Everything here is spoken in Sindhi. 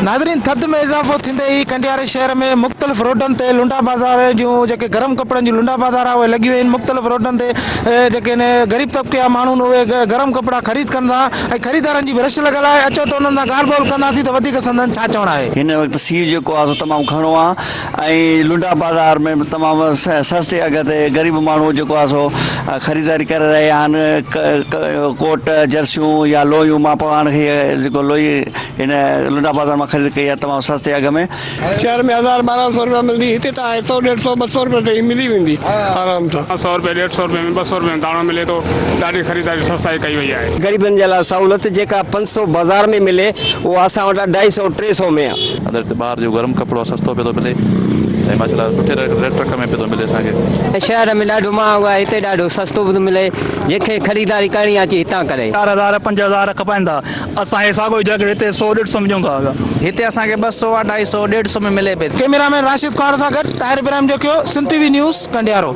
ناظرين ٿڌ ۾ اضافو ٿيندي ئي ڪنڊياري شهر ۾ مختلف روڊن تي لنڊا بازار جون جيڪي گرم ڪپڙن جون لنڊا بازار آهي اهي لڳيون آهن مختلف روڊن تي جيڪي آهن غريب طبقي جا ماڻهو آهن اهي گرم ڪپڙا خريد ڪن ٿا ۽ خريدارن جي به رش لڳل آهي اچو ته انهن سان ڳالهه ٻولهه ڪنداسين ته وڌيڪ سندن ڇا چوڻ آهي. هن وقت سيء جيڪو آهي سو تمام گهڻو آهي ۽ لنڊا بازار ۾ به تمام سستي اگهه تي غريب ماڻهو جيڪو آهي سو خريداري ڪري رهيا آهن ڪوٽ جرسيون يا لويون مان پاڻ کي جيڪو لوئي هن لنڊا بازار مان خريد ڪئي آهي تمام سستي اگهه ۾. شهر ۾ هزار 12 سو رپيا ملندي هتي ته آهي سو ڏيڍ سو 200 رپيا تائين ملي ويندي آرام سان. سو رپيا ڏيڍ سو رپيا ۾ 200 رپيا ۾ داڻو ملي ٿو ڏاڍي خريداري سستائي ڪئي وئي آهي. غريبن جي لاء سهولت جيڪا 500 بازار ۾ ملي اها اسان وٽ اڍائي سو ٽي سو ۾ آ. اندر هتي ٻاهر جو گرم ڪپڙو آ سستو پيو ٿو ملي ۽ ماشاءالله سٺي ريٽ رقم ۾ پيو ٿو ملي اسان کي. شهر ۾ ڏاڍو مهانگو آهي هتي ڏاڍو سستو به ٿو ملي جنهن کي خريداري ڪرڻي آ اچي هتان ڪري. 4000 5000 کپائين ٿا اسان هي ساڳو ئي جيڪٽ هتي سو ڏيڍ سو ۾ ڏيون ٿا. هتي اسان کي 200 اڍائي سو ڏيڍ سو ۾ ملي پئي. ڪئميرا مين راشد کوهاڙ سان گڏ Tahir Ibrahim Jokhio, Sindh T V news, Kandiaro.